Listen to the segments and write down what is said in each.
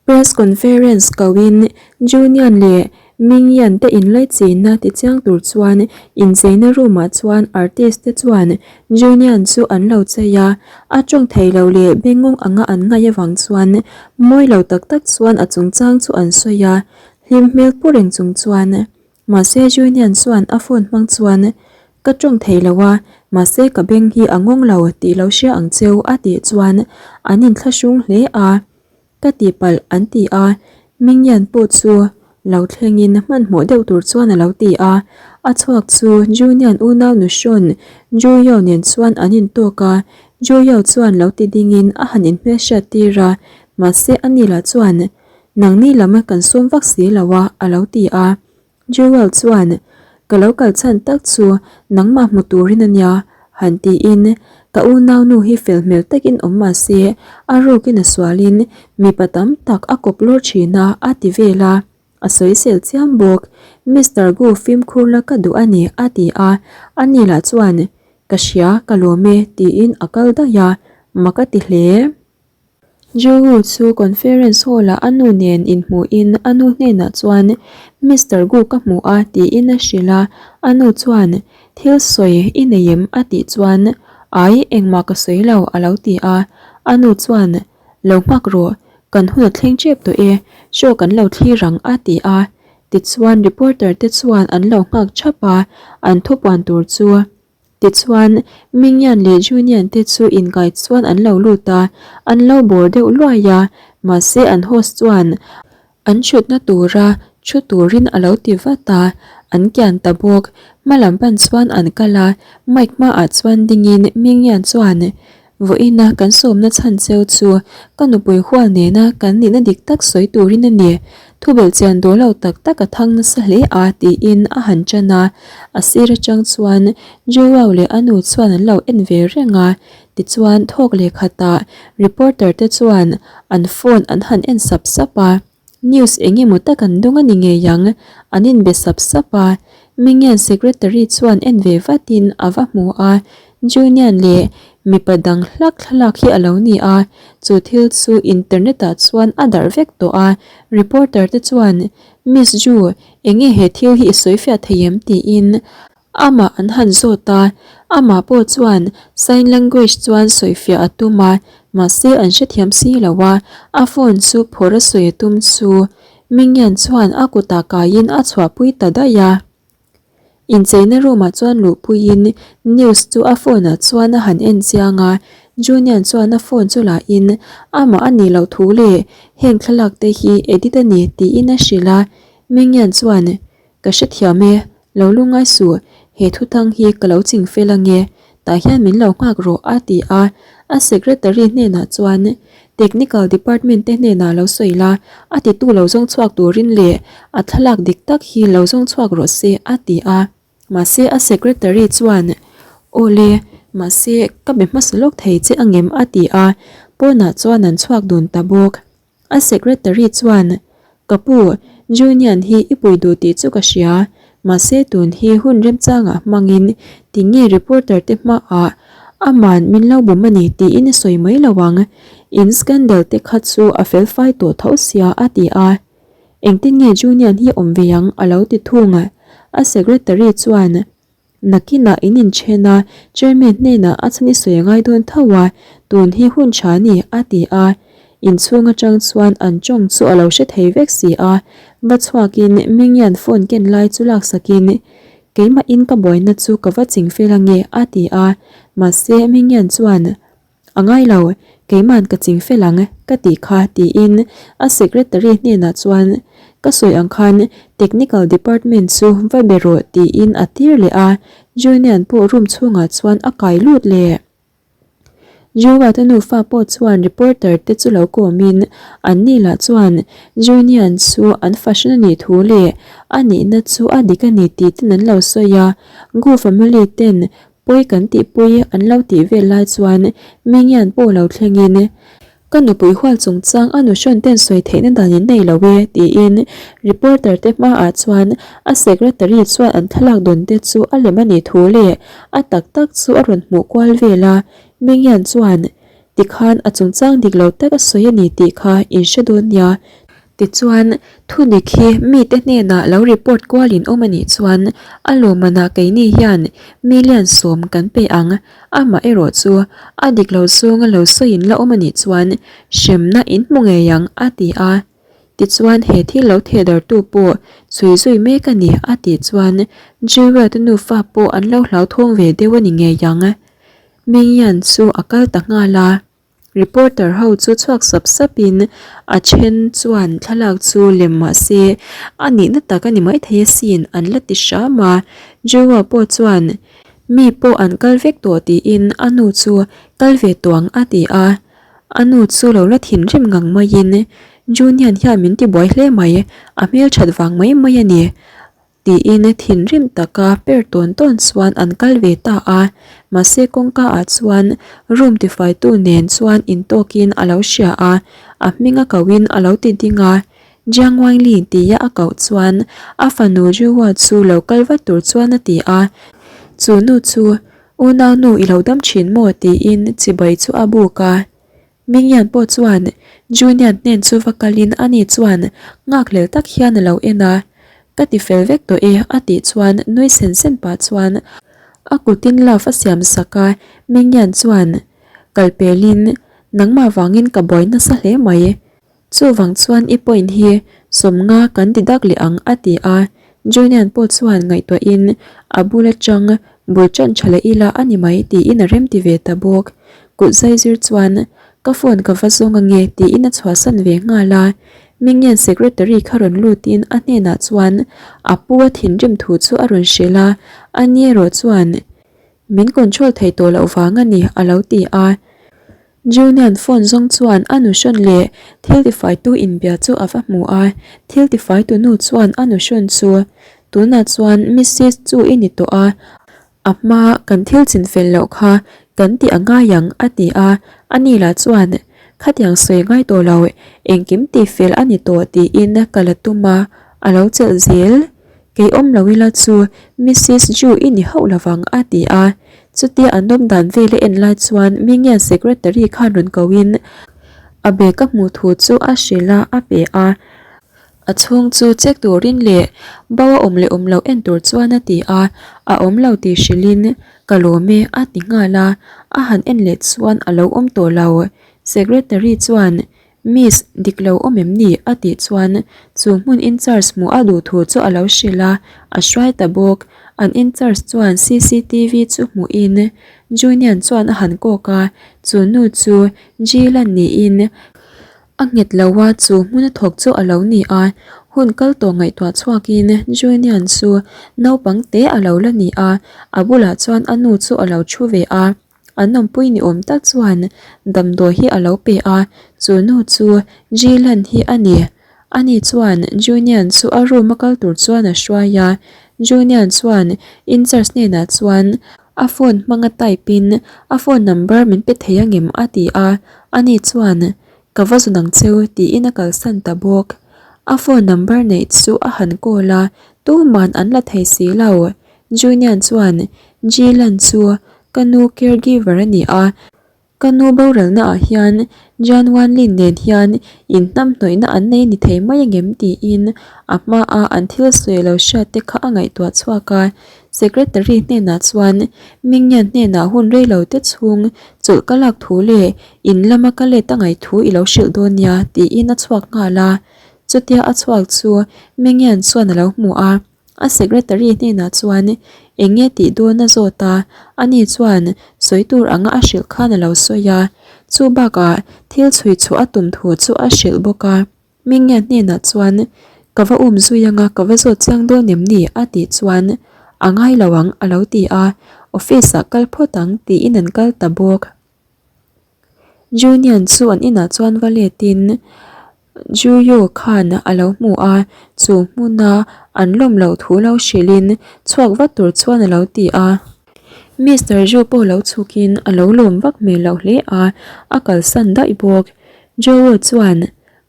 Press conference koin Junian leh Mingyan te inlaichinna tichiang tur chuan incheina room ah chuan artist te chuan Junian chu an lo chei a, a tawng thei lo leh bengngawng anga an ngaih avang chuan mawi lo tak tak chuan a chungchang chu an sawi a, hlim hmel pu reng chung chuan. Mahse Junian chuan a phone hmang chuan Ka tawng thei lo a, mahse ka beng hi a ngawng lo tih lo hria ang cheu a tih chuan an inthlahrung hle a. Ka tihpalh an ti a, Mingyan pawh chu lo thlengin hmanhmawh deuh tur chuan a lo ti a, a chhuak chu Junian unau nu hrawn Juyo nen chuan an intawk a, Juyo chuan lo ti dingin a han inhmelhriat tir a, mahse ani lah chuan Nangni lam kan sawm vak si lo a a lo ti a. Jewel chuan, Ka lo kal chhan tak chu nangmah hmu turin a nia, han tiin, Ka unaunu hi fel hmel takin awm mah se, a rukin a sualin mipa tam tak a kawp lawr thin a, a ti vel a. A sawisel chiam bawk. Mister Gu fimkhur la ka duh a ni, a ti a. Ani lah chuan, Ka hria, ka lawm e, tiin a kal daih a, mak a ti hle. Jehu chu conference hall ah a nu nen inhmuhin a nu hnenah chuan Mister Gu ka hmu a tiin a hrilh a, a nu chuan Thil sawi i nei em? a tih chuan Ai engmah ka sawi lo a lo ti a, a nu chuan Lo nghak rawh, kan hun a thleng tep tawh e, show kan lo thlir ang a ti a, tichuan reporter te chuan an lo nghak thap a, an thupuan tur chu Tichuan, Mingyan leh Junian te chu inkai chuan an lo lut a, an lo bawr deuh luai a, mahse an host chuan an thutna tura thu turin a lo ti vat a, an kian ta bawk. Hma lam pan chuan an kal a, mic hmaah chuan dingin Mingyan chuan, Vawiina kan sawmna chhan cheu chu ka nupui hual nena kan nihna dik tak sawi turin a ni. Thubelh chian dawl lo tak tak a thang nasa hle a tiin a han tan a. A sir atang chuan Joao leh a nu chuan an lo en ve reng a. Tichuan thawk leh khatah reporter te chuan an phone an han en sap sap a. News eng emaw tak an dawng a ni ngei ang, an inbe sap sap a. Mingian secretary chuan en ve vatin a va hmu a, Junian leh mipa dang hlak thlalak hi a lo ni a, chu thil chu internet ah chuan a darh vek tawh a. Reporter te chuan, Miss Ju, enge he thil hi i sawifiah thei em? tiin Amah an han zawt a, amah pawh chuan sign language chuan sawifiah a tum a, mahse an hrethiam si lo a, a phone chu phawrh a sawi a tum chu Mingyan chuan a kutah kaiin a chhuahpui ta daih a. Incheina room ah chuan luhpuiin news chu a phone ah chuan a han en chiang a, Junian chuan a phone chu la in amah a nih loh thu leh heng thlalak te hi edit a ni tiin a hrilh a, Mingyan chuan Ka hrethiam e, lo lungngai suh, he thuthang hi ka lo ching fel ange, tah hian min lo nghak rawh a ti a, a secretary hnenah chuan Technical department te hnenah lo sawi la, a titu lo zawng chhuak turin leh a thlalak dik tak hi lo zawng chhuak rawh se a ti a. Mahse a secretary chuan Aw le, mahse ka be hmasa lawk thei che angem a ti a, pawnah chuan an chhuak dun ta bawk. A secretary chuan, Ka pu, Junian hi i pui duh tih chu ka hria, mahse tun hi hun remchangah hmangin tinge reporter te hmaah aman min lo bum a ni tiin i sawi mai lo ang, in scandal te kha chu a fel fai tawh tho sia a ti a. Engtin nge Junian hi awm ve ang a lo ti thung. A secretary chuan, Nakinah in inchen a, chairman hnenah a chhan i sawi a ngai dawn tho a, tun hi hun tha a ni, a ti a. Inchhung atang chuan an tawng chu a lo hre thei vek si a, va chhuakin Mingyan phone ken lai chu laksakin, Keimahin ka buaina chu ka va ching fel ange, a ti a. Mahse, Mingyan chuan, A ngai lo, keima'n ka ching fel ang ka tih kha tiin a secretary hnenah chuan ka sawi ang khan technical department chu va be rawh tiin a tir leh a, Junian pawh room chhungah chuan a kai lut leh. Joa te nufa pawh chuan reporter te chu lo kawmin anni lah chuan Junian chu an fashion a nih thu leh a nihna chu a dik a ni tih ten an lo sawi a, Gu family ten Pawi kan tihpui an lo tih vel lai chuan Mingyan pawh lo thlengin, Ka nupui hual chungchang a nuhrawn ten sawi theihna dan in nei lo e, tiin reporter te hmaah chuan a secretary chuan an thlalak dawn te chu a lem a nih thu leh a tak tak chu a rawn hmuh kual vel a. Mingyan chuan. Tikhan a chungchang dik lo tak a sawi a ni tih kha in hre dawn nia. Tichuan, thudik hi mite hnenah lo report kualin awm a nih chuan a lawmmanah keini hian million sawm kan pe ang. Amah erawh chu a dik lo zawnga lo sawiin la awm a nih chuan hremna in hmu ngei ang, a ti a. Tichuan he thil lo thehdartu pawh chhui zui mek a ni, a tih chuan Jewel-te nufa pawh an lo hlauthawng ve deuh a ni ngei ang. Mingyan chu a kal ta nghal a. Reporter ho chu chhuak sap sap in a then chuan thlalak chu lem mah se a nihna tak a ni maithei asin an la ti hram a. Joa pawh chuan mi pawh an kal vek tawh tiin a nu chu kal ve tawh ang a ti a. A nu chu lo la thinrim ngang maiin Junian hian min tibuai hle mai, a hmelthat vang mai mai a ni. Tiin thinrim taka per tawn tawn chuan an kal ve ta a, mahse kawngka ah chuan room tifaitu nen chuan intawkin a lo hria a, a hming a kohin a lo ti ding a, Jiang Wanli tia a koh chuan a fanu Jiuhua chu lo kal vat tur chuan a ti a, chu nu chu unau nu i lo dam thin maw tiin chibai chu a buk a. Mingyan pawh chuan Junian hnen chu va kalin ani chuan nghakhlel tak hian a lo en a, Ka ti fel vek tawh e a tih chuan nui sen sen pah chuan a kutin love a siam sak a, Mingyan chuan kal pelin nangmah vangin ka buai nasa hle mai. Chuvang chuan i point hi sawmnga kan ti dak leh ang a ti a, Junian pawh chuan ngaihtuahin a bul atang bul tan tha leh ila a ni mai tiin a remti ve ta bawk. Kut zai zir chuan ka phone ka va zawng ange tiin a chhuahsan ve nghal a, Mingian secretary kha rawn lutin a hnenah chuan a pu a thinrim thu chu a rawn hrilh a, ani erawh chuan min control thei tawh loh vang a ni a lo ti a. Junian phone zawng chuan a nuhrawn leh thil tifaitu inbia chu a va hmu a, thil tifaitu nu chuan a nuhrawn chu, Tunah chuan Missis chu i ni tawh a, a hma kan thil chinfel loh kha kan tih a ngai ang a ti a, ani lah chuan, Khatiang sawi ngai tawh lo, engkim tihfel a ni tawh tiin ka la tum a, a lo chelh zel. Kei awm lo ila chu Missis Ju i ni hauh lovang a ti a. Chutia an awm dan vel a en lai chuan Mingian secretary khan rawn ko in a bag a hmuh thu chu a hrilh a, a pe a. A chhung chu check turin leh bo a awm leh awm loh en tur chuan a ti a, a awm lo tih hrilh in ka lawm e a ti nghal a, a han en leh chuan a lo awm tawh lo. Secretary chuan Miss, dik lo awm em ni? a tih chuan chu hmun incharge hmuh a duh thu chu a lo hrilh a, a hruai ta bawk. An incharge chuan cctv chu hmuhin Junian chuan a han kawk a, chu nu chu Jill-a niin a nghet lo a, chu hmun a thawk chu a lo ni a. Hun kal tawh ngaihtuah chhuakin Junian chu naupang te a lo la ni a, a bulah chuan a nu chu a lo thu ve a. An awmpui ni awm tak chuan damdawi hi a lo pe a, chu nu chu Jillan hi a ni. Ani chuan Junian chu a room a kal tur chuan a hruai a, Junian chuan incharge hnenah chuan a phone hmanga type in a phone number min pe thei angem a ti a, ani chuan ka va zun ang cheu tiin a kalsan ta bawk. A phone number neih chu a han call a, tuman an la thei si lo. Junian chuan Jillan chu ka nu caregiver a ni a, ka nu boralna ah hian Jan Wanlin nen hian inhnamhnawihna an nei ni thei mai angem tiin a hmaa an thil sawi lo hriat te kha a ngaihtuah chhuak a. Secretary hnenah chuan Mingyan hnenah hun reilo te chhung chawlh ka lak thu leh in lama ka let a ngaih thu i lo hrilh dawn nia tiin a chhuak nghal a. Chutia a chhuak chu Mingyan chuan a lo hmu a. A secretary hnenah chuan eng nge tih dawn a zawt a, ani chuan sawi tur anga a hrilh khan a lo sawi a, chu bakah thil chhui chhuah a tum thu chu a hrilh bawk a. Mingia hnenah chuan ka va um zui anga ka va zawt chiang dawn em ni a tih chuan a ngai lo ang a lo ti a, office ah kal phawt ang tiin an kal ta bawk. Junian chu an inah chuan va letin Juyo khan a lo hmu a, chu hmuna an lawm loh thu lo hrilhin chhuak vat tur chuan a lo ti a. Mister Ju pawh lo chhukin a lo lawm vak hmel loh hle a, a kalsan daih bawk. Jowo chuan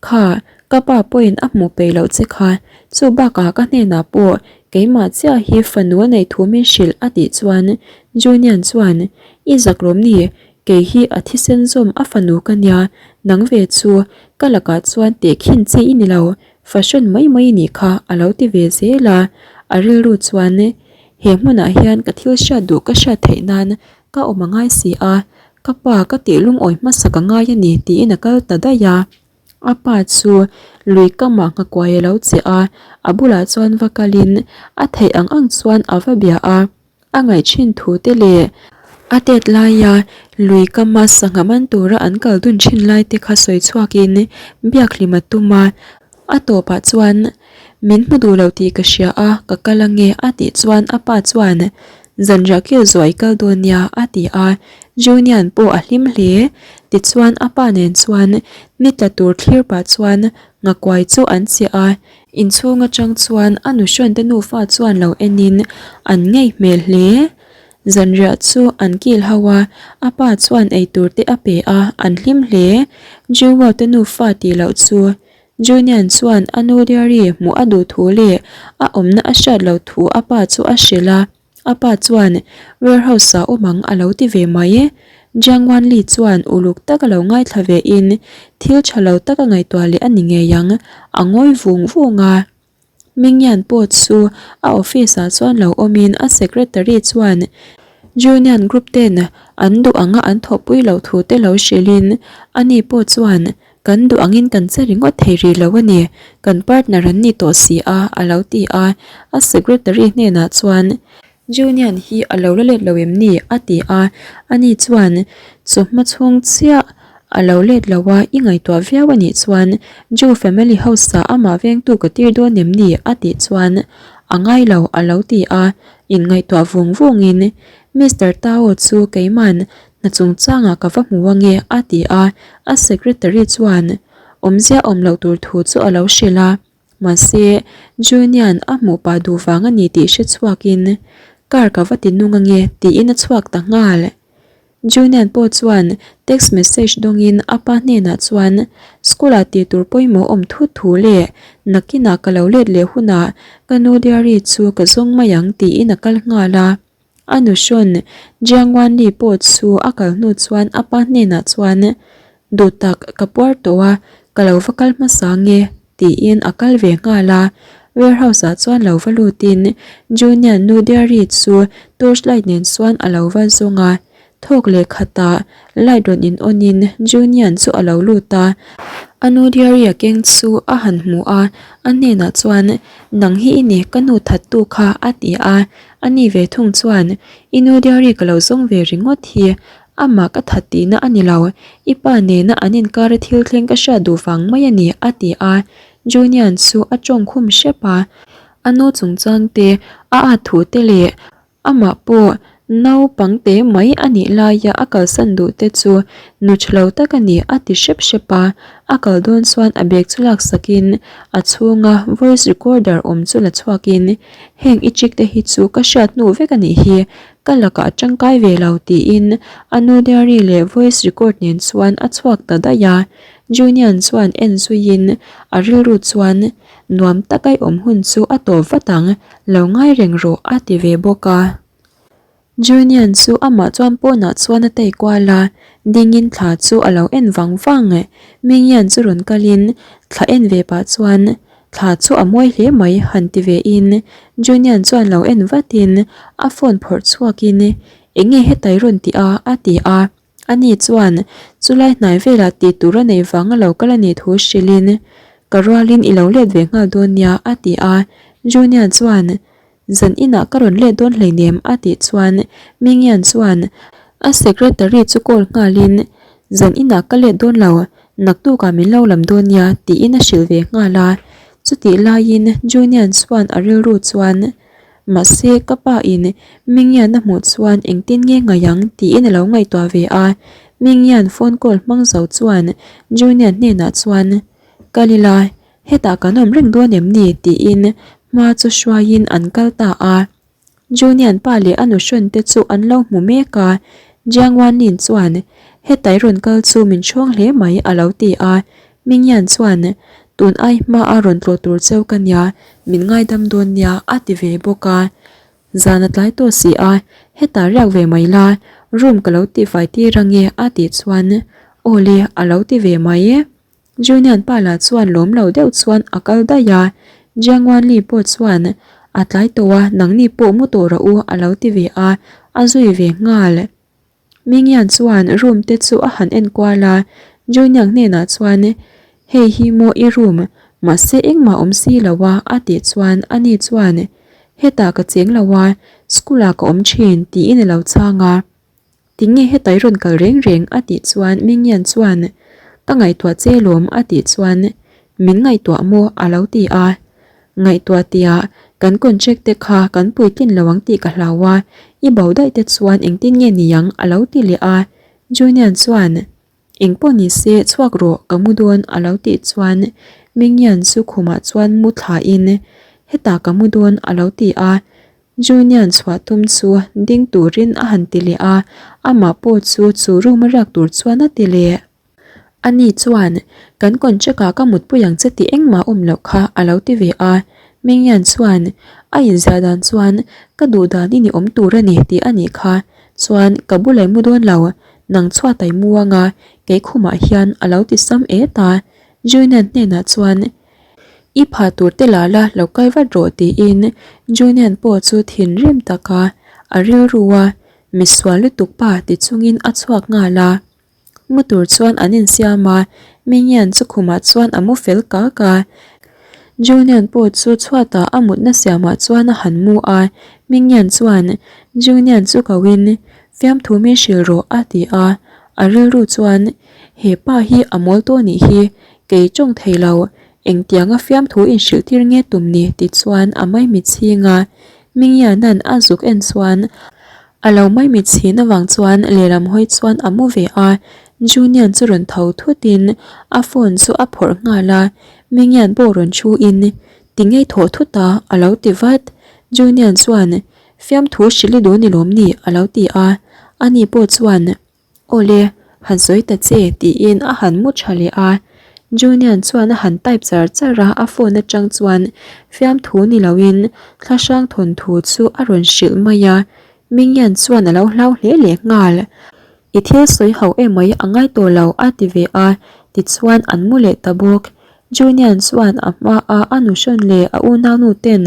Kha, ka pa pawhin a hmuh peih loh che kha, chu bakah ka hnenah pawh keimah chiah hi fanu a neih thu min hrilh a tih chuan Junian chuan, I zak lawm ni? Kei hi a thisen zawm a fanu ka nia, nang ve chu ka lakah chuan tehkhin chi i ni lo, fashion mai mai i nih kha a lo ti ve zel a. A rilru chuan he hmunah hian ka thil hriat duh ka hriat theih nan ka awm a ngai si a, ka pa ka tih lungawi hmasa ka ngai a ni tiin a kal ta daih a. A pa chu lui kamah nghakuai a lo che a, a bulah chuan va kalin a theih ang ang chuan a va bia a. A ngaih thin thu te leh a tet laia lui kama sangha man tura an kal dun thin lai te kha sawi chhuakin biak hlim a tum a, a tawpah chuan min hmu duh lo tih ka hria a, ka kal ange a tih chuan a pa chuan zanriah kil zuah i kal dawn nia a ti a, Junian pawh a hlim hle. Tichuan a pa nen chuan ni tla tur thlir pah chuan ngakuai chu an chiah a, Inchhung atang chuan a nuhrawn te nufa chuan lo enin an ngei hmel hle. Zanriah chu an kil ho a, a pa chuan eitur te a pe a, an hlim hle. Jiwo te nufa tih loh chu Junian chuan a nu diary hmuh a duh thu leh a awmna a hriat loh thu a pa chu a hrilh a. A pa chuan warehouse ah awm ang a lo ti ve mai. Jiang Wanli chuan uluk tak a lo ngaithla ve in thil tha lo tak a ngaihtuah leh a ni ngei ang, a ngawi vung vung a. Mingyan pawh chu a office ah chuan lo awm in a secretary chuan Junian group ten an duh anga an thawhpui loh thu te lo hrilh in ani pawh chuan Kan duh angin kan che ringawt thei rih lo a ni, kan partner an ni tawh si a, a lo ti a. A secretary hnenah chuan, Junian hi a lo la let lo em ni? a ti a. Ani chuan, Chawhma chhung chiah a lo let lo a, i ngaihtuah viau a nih chuan Ju family house ah amah vengtu ka tir dawn em ni? a tih chuan, A ngai lo, a lo ti a. Inngaihtuah vung vungin, Mister Tao chu keiman Hna chungchangah ka va hmu ange a ti a, a secretary chuan awmzia awm loh tur thu chu a lo hrilh a, mahse Junian a hmuh pah duh vang a ni tih hre chhuakin car ka va ti nung ange tiin a chhuak ta nghal. Junian pawh chuan text message dawngin a pa hnenah chuan school ah tih tur pawimawh awm thut thu leh nakinah ka lo let leh hunah ka nu diary chu ka zawng mai ang tiin a kal nghal a. A nuhrawn Jiang Wanli pawh chu a kal hnu chuan a pa hnenah chuan, Duh tak, ka puar tawh a, ka lo va kal hmasa nge, tiin a kal ve nghal a. Warehouse ah chuan lo va lutin Junian nu Diary chu torch light nen chuan a lo va zawng a. Thawk leh khatah light rawn in on in Junian chu a lo lut a, a nu diary a keng chu a han hmu a, a hnenah chuan Nang hi i ni ka nu thattu kha a ti a, a ni ve thung chuan I nu diary ka lo zawng ve ringawt hi amah ka that tihna a ni lo, i pa nena an inkara thil thleng ka hriat duh vang mai a ni a ti a, Junian chu a tawng khum hrep a, a nu chungchang te a at thu te leh Amah pawh naupang te mai a nih laia a kalsan duh te chu nu tha lo tak a ni a ti hrep hrep a, a kal dawn chuan a bag chu laksakin a chhunga voice recorder awm chu la chhuakin heng i trick te hi chu ka hriat hnu vek a nih hi, ka lakah a tangkai ve lo tiin a nu diary leh voice record nen chuan a chhuak ta daih a, Junian chuan en zuiin a rilru chuan Nuam tak ai awm hun chu a tawp vat ang, lo ngai reng rawh a ti ve bawk a. Junian chu amah chuan pawnah chuan a tei kual a, dingin thla chu a lo en vang vang. Mingyan chu rawn kalin thla en ve pah chuan thla chu a mawi hle mai han ti ve in Junian chuan lo en vatin a phone phawrh chhuakin enge hetai rawn tih a a ti a. Ani chuan chulai hnai velah tih tur a neih vang a lo kal a nih thu hrilhin, Ka rualin i lo let ve nghal dawn nia a ti a. Junior chuan, Zan inah ka rawn let dawn hleinem a tih chuan Mingian chuan a secretary chu call nghalin, Zan inah ka let dawn lo, naktukah min lo lam dawn nia tiin a hrilh ve nghal a. Chutih laiin Junior chuan a rilru chuan, Mahse, ka pa in Mingyan a hmuh chuan engtin nge ngaih ang tiin a lo ngaihtuah ve a. Mingyan phone call hmang zo chuan Junior hnenah chuan, Kal ila, hetah kan awm reng dawn em ni? tiin hma chu hruaiin an kal ta a. Junior pa leh a nuhrawn te chu an lo hmu mek a. Jiang Wanlin chuan, Hetai rawn kal chu min hrawng hle mai a lo ti a. Mingyan chuan, Tun ai hma a rawn tlawh tur cheu ka nia, min ngaidam dawn nia a ti ve bawk a. Zan a tlai tawh si a, hetah riak ve mai la, Room ka lo tihfai tir ange a tih chuan Aw le a lo ti ve mai. Junian pa lah chuan lawm lo deuh chuan a kal daih a, Jiang Wanli pawh chuan a tlai tawh a nangni pawh mu tawh rawh u a lo ti ve a, a zui ve nghal. Mingyan chuan room te chu a han en kual a, Juniang hnenah chuan Hei hi maw i room, mahse engmah awm si lo a a tih chuan ani chuan Hetah ka cheng lo a, school ah ka awm thin tiin a lo chhang a. Tinge heta i rawn kal reng reng a tih chuan Mingyan chuan Ka ngaihtuah che lawm a tih chuan Min ngaihtuah maw a lo ti a. Ngaihtuah tia kan contract te kha kan puitlin lo ang tih ka hlau a, i bo daih te chuan engtin nge niang a lo ti leh a. Junian chuan Engpawh ni se chhuak rawh ka mu dawn a lo tih chuan Mingyan chu khumah chuan mu thlain Hetah ka mu dawn a lo ti a. Junian chhuah tum chu ding turin a han ti leh a, amah pawh chu chu room a riak tur chuan a ti leh. Ani chuan, Kan contract ah ka mutpui ang che tih engmah awm loh kha a lo ti ve a. Mingyan chuan, A inziah dan chuan ka duh dan i ni awm tur a ni tih a nih kha. Chuan ka bulai mu dawn lo, nang chhuat a i mu anga kei khumah hian a lo ti sam et a. Junian hnenah chuan, I pha tur te la la lo kal vat rawh tiin Junian pawh chu thinrim taka a rilru a, misual lutuk pa ti chungin a chhuak nghal a. Mu tur chuan an insiam a, Mingyan chu khumah chuan a mu fel kak a. Junian pawh chu chhuatah a mutna siamah chuan a han mu a, Mingyan chuan Junian chu koin fiamthu min hrilh rawh a ti a, a rilru chuan he pa hi a mawl tawh nih hi Kei tawng thei lo, engtianga fiamthu inhrilh tir nge tum ni ti chuan a maimit chhing a, Mingyanan a zuk en chuan a lo maimit chhin avang chuan lehlam hawi chuan a mu ve a, Junian chu rawn tho thutin a phone chu a phawrh nghal a, Mingyan pawh rawn thu in ti ngei thawh thut a a lo ti vat, Junian chuan fiamthu hrilh i duh ni lawm ni a lo ti a, ani pawh chuan. Awle, han sawi ta che tiin a han mu tha leh a. Junian chuan a han type char char a, a phone atang chuan fiamthu ni loin thlahrang thawnthu chu a rawn hrilh mai a. Mingyan chuan a lo hlau hle leh nghal. I thil sawi ho emai a ngai tawh lo a ti ve a, tichuan an mu leh ta bawk. Junian chuan a hmaa a nuhrawn leh a unaunu ten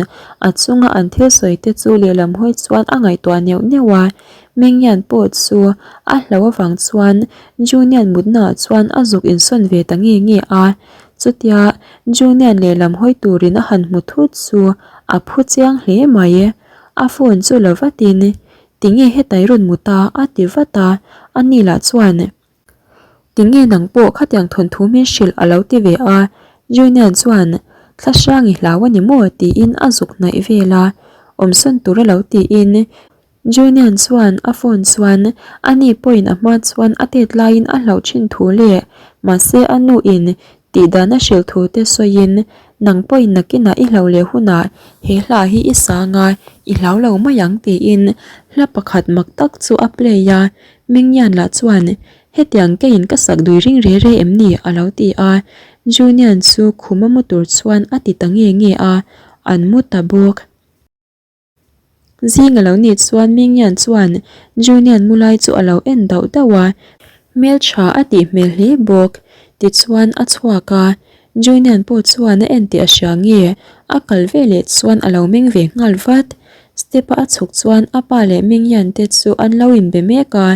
a chunga an thil sawi te chu lehlam hawi chuan a ngaihtuah neuh neuh a. Mingyan pawh chu a hlo avang chuan Junian mutnaah chuan a zuk insawn ve ta nge nge a. Chutia Junian lehlam hawi turin a han hmu thut chu a phu chiang hle mai. A phone chu la vatin, Tinge hetai rawn mu ta? a ti vat a, ani lah chuan, Tinge nang pawh khatiang thawnthu min hrilh a lo ti ve a, Junian chuan Thlahrang i hlau a ni maw tiin a zuk hnaih vel a, awmsawn tur a lo tiin Junian chuan a phone chuan a ni pawhin a hma chuan a tet laiin a hlauh thin thu leh mahse a nu in tih dan a hrilh thu te sawiin nang pawhin nakinah i hlauh leh hunah he hla hi i sang a i hlau lo mai ang tiin hla pakhat mak tak chu a play a Mingyan lah chuan, Hetiang keiin ka sak dui ring re re em ni? a lo ti a. Junian chu khuma mu tur chuan a ti ta nge nge a, an mu ta bawk. Zing a lo nih chuan Mingyan chuan Junian mu lai chu a lo en dauh dauh a, hmeltha a tih hmel hle bawk. Tichuan a chhuak a, Junian pawh chuan a en tih a hria nge, a kal veleh chuan a lo meng ve nghal vat. Step-a a chhuk chuan a pa leh Mingyan te chu an lo inbe mek a,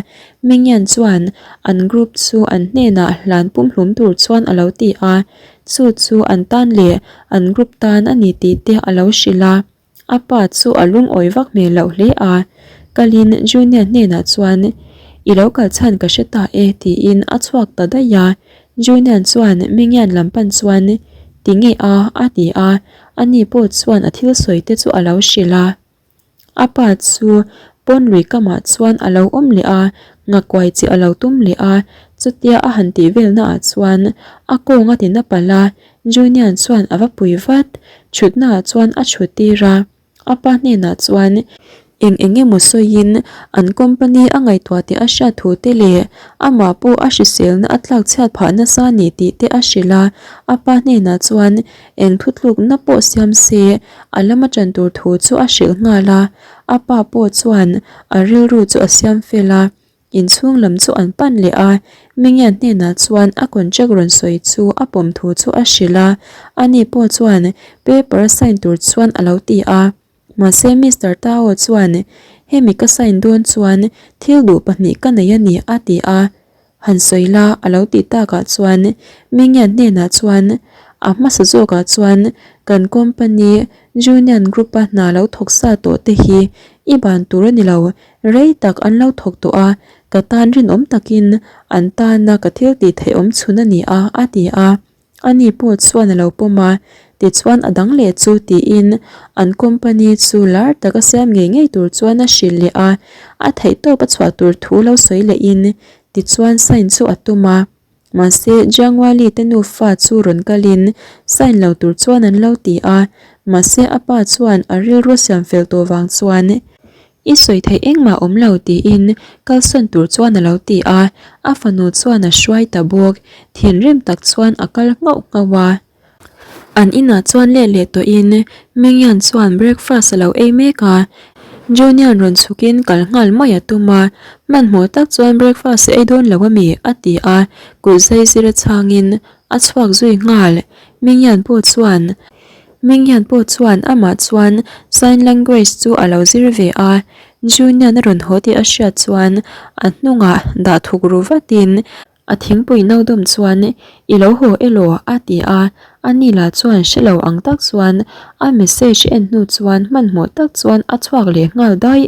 Mingyan chuan an group chu an hnenah hlan pumhlum tur chuan a lo ti a, chu chu an tan leh an group tan a ni tih te a lo hrilh a. A pa chu a lungawi vak hmel loh hle a, kalin Junior hnenah chuan I lo kal chhan ka hre ta e tiin a chhuak ta daih a, Junior chuan Mingyan lam pan chuan Tinge a? a ti a, ani pawh chuan a thil sawi te chu a lo hrilh a. A pa chu pawn lui kamah chuan a lo awm leh a, ngakuai chi a lo tum leh a, chutia a han tih velnaah chuan a kawng a ti na palh a, Junian chuan a va pui vat, thutnaah chuan a thut tir a. A pa hnenah chuan eng eng emaw sawiin an company a ngaihtuah tih a hriat thu te leh amah pawh a hriselna a tlak chhiat phah nasa a ni tih te a hrilh a. A pa hnenah chuan eng thutlukna pawh siam se a lama ṭan tur thu chu a hrilh nghal a. A pa pawh chuan a rilru chu a siam fel a. Inchhung lam chu an pan leh a, Mingyan hnenah chuan a contract rawn sawi chu a pawm thu chu a hrilh a, ani pawh chuan paper a sign tur chuan a lo ti a. Mahse Mister Tao chuan hemi ka sign dawn chuan thil duh pahnih ka nei a ni a ti a. Han sawi la a lo tih takah chuan Mingyan hnenah chuan a hmasa zawkah chuan kan company Junion Group a hna lo thawk sa tawh te hi i ban tur a ni lo Rei tak an lo thawk tawh a, ka tan rinawm takin an tana ka thil tih theih awm chhun a ni a, a ti a. Ani pawh chuan a lo pawm a, tichuan a dang leh chu tiin an company chu lar tak a siam ngei ngei tur chuan a hrilh leh a, a theihtawp a chhuah tur thu lo sawi lehin tichuan sign chu a tum a. Mahse, Jiangwali te nufa chu rawn kalin sign lo tur chuan an lo ti a, mahse a pa chuan a rilru siam fel tawh vang chuan i sawi theih engmah awm lo tiin kalsawn tur chuan a lo ti a, a fanu chuan a hruai ta bawk, thinrim tak chuan a kal nghauh nghauh a. An inah chuan let leh tawhin Mingyan chuan breakfast a lo ei mek a, Junian rawn chhukin kal nghal mai a tum a, hmanhmawh tak chuan breakfast i ei dawn lo ami? a ti a, kut zai zir a chhangin a chhuak zui nghal. Mingyan pawh chuan Mingyan pawh chuan amah chuan sign language chu a lo zir ve a, Junian a rawn haw tih a hriat chuan a hnungah dah thuk ru vatin A thingpui no dawm chuan I lo haw elaw? a ti a, ani lah chuan hre lo ang tak chuan a message en hnu chuan hmanhmawh tak chuan a chhuak leh nghal daih.